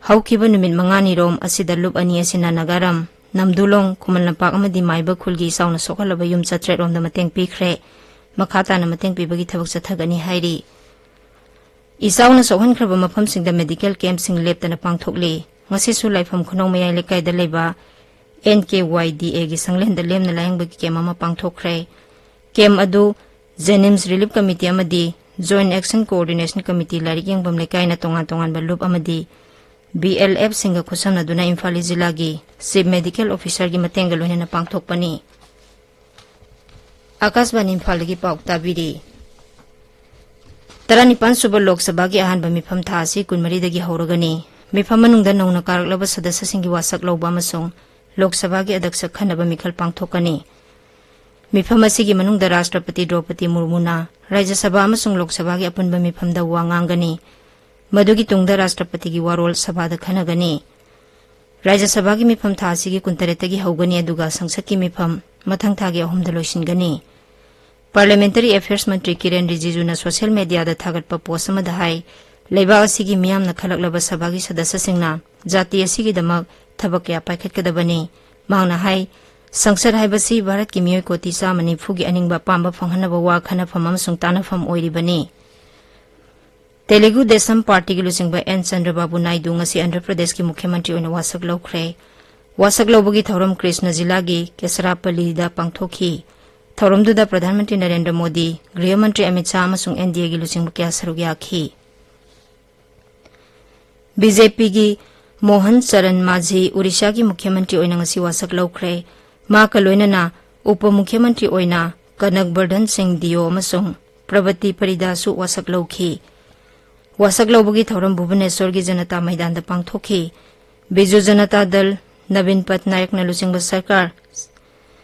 ꯍꯧꯈꯤꯕ ꯅꯨꯃꯤꯠ ꯃꯉꯥꯅꯤꯔꯣꯝ ꯑꯁꯤꯗ ꯂꯨꯞ ꯑꯅꯤ ꯑꯁꯤꯅ ꯅꯥꯒꯥꯔꯥꯝ, ꯅꯝꯗꯨꯂꯣꯡ, ꯈꯨꯃꯟ ꯂꯝꯄꯥꯛ ꯑꯃꯗꯤ ꯃꯥꯏꯕ ꯈꯨꯜꯒꯤ ꯏꯆꯥꯎꯅ ꯁꯣꯛꯍꯜꯂꯕ ꯌꯨꯝ ꯆꯥꯇ꯭ꯔꯦꯠ ꯔꯣꯝꯗ ꯃꯇꯦꯡ ꯄꯤꯈ꯭ꯔꯦ꯫ ꯃꯈꯥ ꯇꯥꯅ ꯃꯇꯦꯡ ꯄꯤꯕꯒꯤ ꯊꯕꯛ ꯆꯠꯊꯒꯅꯤ ꯍꯥꯏꯔꯤ꯫ ꯏꯆꯥꯎꯅ ꯁꯣꯛꯍꯟꯈ꯭ꯔꯕ ꯃꯐꯝꯁꯤꯡꯗ medical campꯁꯤꯡ ꯂꯦꯞꯇꯅ ꯄꯥꯡꯊꯣꯛꯂꯤ꯫ ꯉꯁꯤꯁꯨ ꯂꯥꯏꯐꯝ ꯈꯨꯅꯧ ꯃꯌꯥꯏ ꯂꯩꯀꯥꯏꯗ ꯂꯩꯕ N K Y D Aꯒꯤ ꯁꯪꯂꯦꯟꯗ ꯂꯦꯝꯅ ꯂꯥꯌꯦꯡꯕꯒꯤ camp ꯑꯃ ꯄꯥꯡꯊꯣꯛꯈ꯭ꯔꯦ꯫ Camp ꯑꯗꯨ Jenims Relief Committee ꯑꯃꯗꯤ Joint Action Coordination Committee ꯂꯥꯏꯔꯤꯛ ꯌꯦꯡꯐꯝ ꯂꯩꯀꯥꯏꯅ ꯇꯣꯉꯥꯟ ꯇꯣꯉꯥꯟꯕ ꯂꯨꯞ ꯑꯃꯗꯤ B L Fꯁꯤꯡꯒ ꯈꯨꯠꯁꯝꯅꯗꯨꯅ ꯏꯝꯐꯥꯜ ꯏꯁ ꯖꯤꯂꯥꯒꯤ Chief Medical Officerꯒꯤ ꯃꯇꯦꯡꯒ ꯂꯣꯏꯅꯅ ꯄꯥꯡꯊꯣꯛꯄꯅꯤ꯫ ꯑꯥꯀꯥꯁꯕꯥꯅꯤ ꯏꯝꯐꯥꯜꯗꯒꯤ ꯄꯥꯎ ꯇꯥꯕꯤꯔꯤ꯫ ꯇꯔꯥꯅꯤꯄꯥꯟ ꯁꯨꯕ ꯂꯣꯛ ꯁꯚꯥꯒꯤ ꯑꯍꯥꯟꯕ ꯃꯤꯐꯝ ꯊꯥ ꯑꯁꯤ ꯀꯨꯟꯃꯔꯤꯗꯒꯤ ꯍꯧꯔꯒꯅꯤ꯫ ꯃꯤꯐꯝ ꯃꯅꯨꯡꯗ ꯅꯧꯅ ꯀꯥꯔꯛꯂꯕ ꯁꯗꯁ꯭ꯌꯁꯤꯡꯒꯤ ꯋꯥꯁꯛ ꯂꯧꯕ ꯑꯃꯁꯨꯡ ꯂꯣꯛ ꯁꯚꯥꯒꯤ ꯑꯗꯛꯁ ꯈꯟꯅꯕ ꯃꯤꯈꯜ ꯄꯥꯡꯊꯣꯛꯀꯅꯤ꯫ ꯃꯤꯐꯝ ꯑꯁꯤꯒꯤ ꯃꯅꯨꯡꯗ ꯔꯥꯁꯇ꯭ꯔꯄꯇꯤ ꯗ꯭ꯔꯧꯄꯗꯤ ꯃꯨꯔꯃꯨꯅ ꯔꯥꯖ꯭ꯌ ꯁꯚꯥ ꯑꯃꯁꯨꯡ ꯂꯣꯛ ꯁꯚꯥꯒꯤ ꯑꯄꯨꯟꯕ ꯃꯤꯐꯝꯗ ꯋꯥ ꯉꯥꯡꯒꯅꯤ꯫ ꯃꯗꯨꯒꯤ ꯇꯨꯡꯗ ꯔꯥꯁꯇ꯭ꯔꯄꯇꯤꯒꯤ ꯋꯥꯔꯣꯜ ꯁꯚꯥꯗ ꯈꯟꯅꯒꯅꯤ꯫ ꯔꯥꯖ꯭ꯌ ꯁꯚꯥꯒꯤ ꯃꯤꯐꯝ ꯊꯥ ꯑꯁꯤꯒꯤ ꯀꯨꯟꯇꯔꯦꯠꯇꯒꯤ ꯍꯧꯒꯅꯤ, ꯑꯗꯨꯒ ꯁꯪꯁꯠꯀꯤ ꯃꯤꯐꯝ ꯃꯊꯪ ꯊꯥꯒꯤ ꯑꯍꯨꯝꯗ ꯂꯣꯏꯁꯤꯟꯒꯅꯤ꯫ Parliamentary Affairs ꯃꯟꯇ꯭ꯔꯤ ꯀꯤꯔꯦꯟ ꯔꯤꯖꯤꯖꯨꯅ social mediaꯗ ꯊꯥꯒꯠꯄ post ꯑꯃꯗ ꯍꯥꯏ, ꯂꯩꯕꯥꯛ ꯑꯁꯤꯒꯤ ꯃꯤꯌꯥꯝꯅ ꯈꯜꯂꯛꯂꯕ ꯁꯚꯥꯒꯤ ꯁꯗꯁ꯭ꯌꯁꯤꯡꯅ ꯖꯥꯇꯤ ꯑꯁꯤꯒꯤꯗꯃꯛ ꯊꯕꯛ ꯀꯌꯥ ꯄꯥꯏꯈꯠꯀꯗꯕꯅꯤ꯫ ꯃꯍꯥꯛꯅ ꯍꯥꯏ, ꯁꯪꯁꯠ ꯍꯥꯏꯕꯁꯤ ꯚꯥꯔꯠꯀꯤ ꯃꯤꯑꯣꯏ ꯀꯣꯇꯤ ꯆꯥꯝꯃ ꯅꯤꯐꯨꯒꯤ ꯑꯅꯤꯡꯕ ꯑꯄꯥꯝꯕ ꯐꯪꯍꯟꯅꯕ ꯋꯥ ꯈꯟꯅꯐꯝ ꯑꯃꯁꯨꯡ ꯇꯥꯟꯅꯐꯝ ꯑꯣꯏꯔꯤꯕꯅꯤ꯫ ꯇꯦꯂꯨꯒꯨ ꯗꯦꯁꯝ ꯄꯥꯔꯇꯤꯒꯤ ꯂꯨꯆꯤꯡꯕ ꯑꯦꯟ ꯆꯟꯗ꯭ꯔꯕꯥꯕꯨ ꯅꯥꯏꯗꯨ ꯉꯁꯤ ꯑꯟꯙ꯭ꯔ ꯄ꯭ꯔꯗꯦꯁꯀꯤ ꯃꯨꯈ꯭ꯌ ꯃꯟꯇ꯭ꯔꯤ ꯑꯣꯏꯅ ꯋꯥꯁꯛ ꯂꯧꯈ꯭ꯔꯦ꯫ ꯋꯥꯁꯛ ꯂꯧꯕꯒꯤ ꯊꯧꯔꯝ ꯀ꯭ꯔꯤꯁꯅ ꯖꯤꯂꯥꯒꯤ ꯀꯦꯁꯔꯥꯄꯜꯂꯤꯗ ꯄꯥꯡꯊꯣꯛꯈꯤ꯫ ꯊꯧꯔꯝꯗꯨꯗ ꯄ꯭ꯔꯙꯥꯟ ꯃꯟꯇ꯭ꯔꯤ ꯅꯔꯦꯟꯗ꯭ꯔ ꯃꯣꯗꯤ, ꯒ꯭ꯔꯤꯍ ꯃꯟꯇ꯭ꯔꯤ ꯑꯃꯤꯠ ꯁꯥꯍ ꯑꯃꯁꯨꯡ N D Aꯒꯤ ꯂꯨꯆꯤꯡꯕ ꯀꯌꯥ ꯁꯔꯨꯛ ꯌꯥꯈꯤ꯫ B J Pꯒꯤ ꯃꯣꯍꯟ ꯆꯔꯟ ꯃꯥꯖꯤ ꯑꯣꯔꯤꯁꯥꯒꯤ ꯃꯨꯈ꯭ꯌ ꯃꯟꯇ꯭ꯔꯤ ꯑꯣꯏꯅ ꯉꯁꯤ ꯋꯥꯁꯛ ꯂꯧꯈ꯭ꯔꯦ꯫ ꯃꯍꯥꯛꯀ ꯂꯣꯏꯅꯅ ꯎꯄ ꯃꯨꯈ꯭ꯌ ꯃꯟꯇ꯭ꯔꯤ ꯑꯣꯏꯅ ꯀꯅꯛ ꯕꯔꯙꯟ ꯁꯤꯡ ꯗꯤꯌꯣ ꯑꯃꯁꯨꯡ ꯄ꯭ꯔꯚꯇꯤ ꯄꯔꯤꯗꯥꯁꯨ ꯋꯥꯁꯛ ꯂꯧꯈꯤ꯫ ꯋꯥꯁꯛ ꯂꯧꯕꯒꯤ ꯊꯧꯔꯝ ꯚꯨꯕꯅꯦꯁ꯭ꯋꯔꯒꯤ ꯖꯅꯇꯥ ꯃꯩꯗꯥꯟꯗ ꯄꯥꯡꯊꯣꯛꯈꯤ꯫ ꯕꯤꯖꯨ ꯖꯅꯇꯥ ꯗꯜ, ꯅꯕꯤꯟ ꯄꯠꯅꯥꯌꯛꯅ ꯂꯨꯆꯤꯡꯕ ꯁꯔꯀꯥꯔ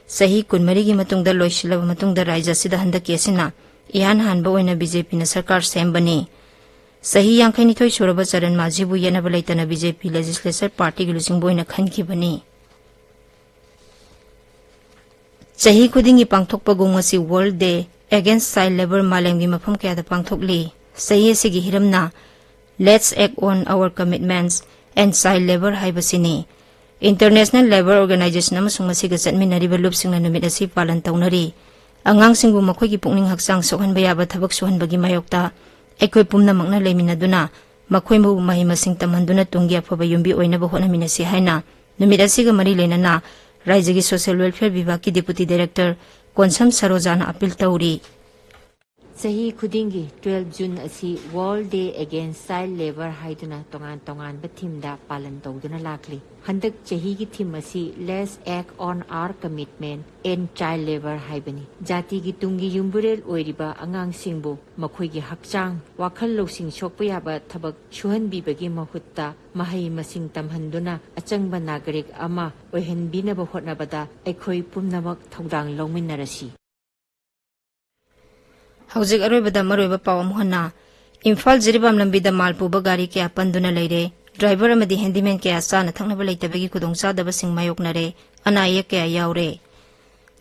ꯆꯍꯤ ꯀꯨꯟꯃꯔꯤꯒꯤ ꯃꯇꯨꯡꯗ ꯂꯣꯏꯁꯤꯜꯂꯕ ꯃꯇꯨꯡꯗ ꯔꯥꯖ꯭ꯌ ꯑꯁꯤꯗ ꯍꯟꯗꯛꯀꯤ ꯑꯁꯤꯅ ꯏꯍꯥꯟ ꯍꯥꯟꯕ ꯑꯣꯏꯅ ꯕꯤ ꯖꯦ ꯄꯤꯅ ꯁꯔꯀꯥꯔ ꯁꯦꯝꯕꯅꯤ꯫ ꯆꯍꯤ ꯌꯥꯡꯈꯩꯅꯤꯊꯣꯏ ꯁꯨꯔꯕ ꯆꯔꯟ ꯃꯥꯖꯤꯕꯨ ꯌꯦꯠꯅꯕ ꯂꯩꯇꯅ ꯕꯤ ꯖꯦ ꯄꯤ ꯂꯦꯖꯤꯁꯂꯦꯆꯔ ꯄꯥꯔꯇꯤꯒꯤ ꯂꯨꯆꯤꯡꯕ ꯑꯣꯏꯅ ꯈꯟꯈꯤꯕꯅꯤ꯫ ꯆꯍꯤ ꯈꯨꯗꯤꯡꯒꯤ ꯄꯥꯡꯊꯣꯛꯄꯒꯨꯝ ꯉꯁꯤ World Day Against Child Labour ꯃꯥꯂꯦꯝꯒꯤ ꯃꯐꯝ ꯀꯌꯥꯗ ꯄꯥꯡꯊꯣꯛꯂꯤ꯫ ꯆꯍꯤ ꯑꯁꯤꯒꯤ ꯍꯤꯔꯝꯅ Let's Act on Our Commitments and Child Labour ꯍꯥꯏꯕꯁꯤꯅꯤ꯫ International Labour Organization ꯑꯃꯁꯨꯡ ꯃꯁꯤꯒ ꯆꯠꯃꯤꯟꯅꯔꯤꯕ ꯂꯨꯞꯁꯤꯡꯅ ꯅꯨꯃꯤꯠ ꯑꯁꯤ ꯄꯥꯂꯟ ꯇꯧꯅꯔꯤ꯫ ꯑꯉꯥꯡꯁꯤꯡꯕꯨ ꯃꯈꯣꯏꯒꯤ ꯄꯨꯛꯅꯤꯡ ꯍꯛꯆꯥꯡ ꯁꯣꯛꯍꯟꯕ ꯌꯥꯕ ꯊꯕꯛ ꯁꯨꯍꯟꯕꯒꯤ ꯃꯥꯌꯣꯛꯇ ꯑꯩꯈꯣꯏ ꯄꯨꯝꯅꯃꯛꯅ ꯂꯩꯃꯤꯟꯅꯗꯨꯅ ꯃꯈꯣꯏꯕꯨ ꯃꯍꯩ ꯃꯁꯤꯡ ꯇꯝꯍꯟꯗꯨꯅ ꯇꯨꯡꯒꯤ ꯑꯐꯕ ꯌꯨꯝꯕꯤ ꯑꯣꯏꯅꯕ ꯍꯣꯠꯅꯃꯤꯟꯅꯁꯤ ꯍꯥꯏꯅ ꯅꯨꯃꯤꯠ ꯑꯁꯤꯒ ꯃꯔꯤ ꯂꯩꯅꯅ ꯔꯥꯖ꯭ꯌꯒꯤ Social Welfare ꯕꯤꯚꯥꯒꯀꯤ Deputy Director ꯀꯣꯟꯁꯝ ꯁꯔꯣꯖꯥꯅ ꯑꯥꯄꯤꯜ ꯇꯧꯔꯤ꯫ ꯆꯍꯤ ꯈꯨꯗꯤꯡꯒꯤ twelve June ꯑꯁꯤ World Day Against Child Labour ꯍꯥꯏꯗꯨꯅ ꯇꯣꯉꯥꯟ ꯇꯣꯉꯥꯟꯕ themeꯗ ꯄꯥꯂꯟ ꯇꯧꯗꯨꯅ ꯂꯥꯛꯂꯤ꯫ ꯍꯟꯗꯛ ꯆꯍꯤꯒꯤ theme ꯑꯁꯤ Let's Act on Our Commitment End Child Labour ꯍꯥꯏꯕꯅꯤ꯫ ꯖꯥꯇꯤꯒꯤ ꯇꯨꯡꯒꯤ ꯌꯨꯝꯕꯨꯔꯦꯜ ꯑꯣꯏꯔꯤꯕ ꯑꯉꯥꯡꯁꯤꯡꯕꯨ ꯃꯈꯣꯏꯒꯤ ꯍꯛꯆꯥꯡ, ꯋꯥꯈꯜ ꯂꯧꯁꯤꯡ ꯁꯣꯛꯄ ꯌꯥꯕ ꯊꯕꯛ ꯁꯨꯍꯟꯕꯤꯕꯒꯤ ꯃꯍꯨꯠꯇ ꯃꯍꯩ ꯃꯁꯤꯡ ꯇꯝꯍꯟꯗꯨꯅ ꯑꯆꯪꯕ ꯅꯥꯒꯔꯤꯛ ꯑꯃ ꯑꯣꯏꯍꯟꯕꯤꯅꯕ ꯍꯣꯠꯅꯕꯗ ꯑꯩꯈꯣꯏ ꯄꯨꯝꯅꯃꯛ ꯊꯧꯗꯥꯡ ꯂꯧꯃꯤꯟꯅꯔꯁꯤ꯫ ꯍꯧꯖꯤꯛ ꯑꯔꯣꯏꯕꯗ ꯃꯔꯨꯑꯣꯏꯕ ꯄꯥꯎ ꯑꯃꯨꯛ ꯍꯟꯅ꯫ ꯏꯝꯐꯥꯜ ꯖꯤꯔꯤꯕꯥꯝ ꯂꯝꯕꯤꯗ ꯃꯥꯜ ꯄꯨꯕ ꯒꯥꯔꯤ ꯀꯌꯥ ꯄꯟꯗꯨꯅ ꯂꯩꯔꯦ꯫ Driver ꯑꯃꯗꯤ handyman ꯀꯌꯥ ꯆꯥꯅ ꯊꯛꯅꯕ ꯂꯩꯇꯕꯒꯤ ꯈꯨꯗꯣꯡꯆꯥꯗꯕꯁꯤꯡ ꯃꯥꯌꯣꯛꯅꯔꯦ꯫ ꯑꯅꯥ ꯑꯌꯦꯛ ꯀꯌꯥ ꯌꯥꯎꯔꯦ꯫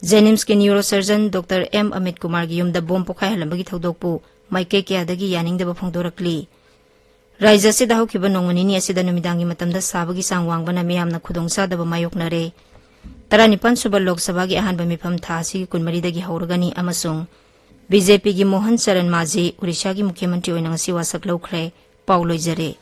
JNIMSꯀꯤ neurosurgeon Doctor M ꯑꯃꯤꯠ ꯀꯨꯃꯥꯔꯒꯤ ꯌꯨꯝꯗ ꯕꯣꯝ ꯄꯣꯈꯥꯏꯍꯜꯂꯝꯕꯒꯤ ꯊꯧꯗꯣꯛꯄꯨ ꯃꯥꯏꯀꯩ ꯀꯌꯥꯗꯒꯤ ꯌꯥꯅꯤꯡꯗꯕ ꯐꯣꯡꯗꯣꯔꯛꯂꯤ꯫ ꯔꯥꯖ꯭ꯌ ꯑꯁꯤꯗ ꯍꯧꯈꯤꯕ ꯅꯣꯡꯃ ꯅꯤꯅꯤ ꯑꯁꯤꯗ ꯅꯨꯃꯤꯗꯥꯡꯒꯤ ꯃꯇꯝꯗ ꯁꯥꯕꯒꯤ ꯆꯥꯡ ꯋꯥꯡꯕꯅ ꯃꯤꯌꯥꯝꯅ ꯈꯨꯗꯣꯡꯆꯥꯗꯕ ꯃꯥꯌꯣꯛꯅꯔꯦ꯫ ꯇꯔꯥꯅꯤꯄꯥꯟ ꯁꯨꯕ ꯂꯣꯛ ꯁꯚꯥꯒꯤ ꯑꯍꯥꯟꯕ ꯃꯤꯐꯝ ꯊꯥ ꯑꯁꯤꯒꯤ ꯀꯨꯟꯃꯔꯤꯗꯒꯤ ꯍꯧꯔꯒꯅꯤ ꯑꯃꯁꯨꯡ BJPꯒꯤ ꯃꯣꯍꯟ ꯆꯔꯟ ꯃꯥꯖꯤ ꯑꯣꯔꯤꯁꯥꯒꯤ ꯃꯨꯈ꯭ꯌ ꯃꯟꯇ꯭ꯔꯤ ꯑꯣꯏꯅ ꯉꯁꯤ ꯋꯥꯁꯛ ꯂꯧꯈ꯭ꯔꯦ꯫ ꯄꯥꯎ ꯂꯣꯏꯖꯔꯦ꯫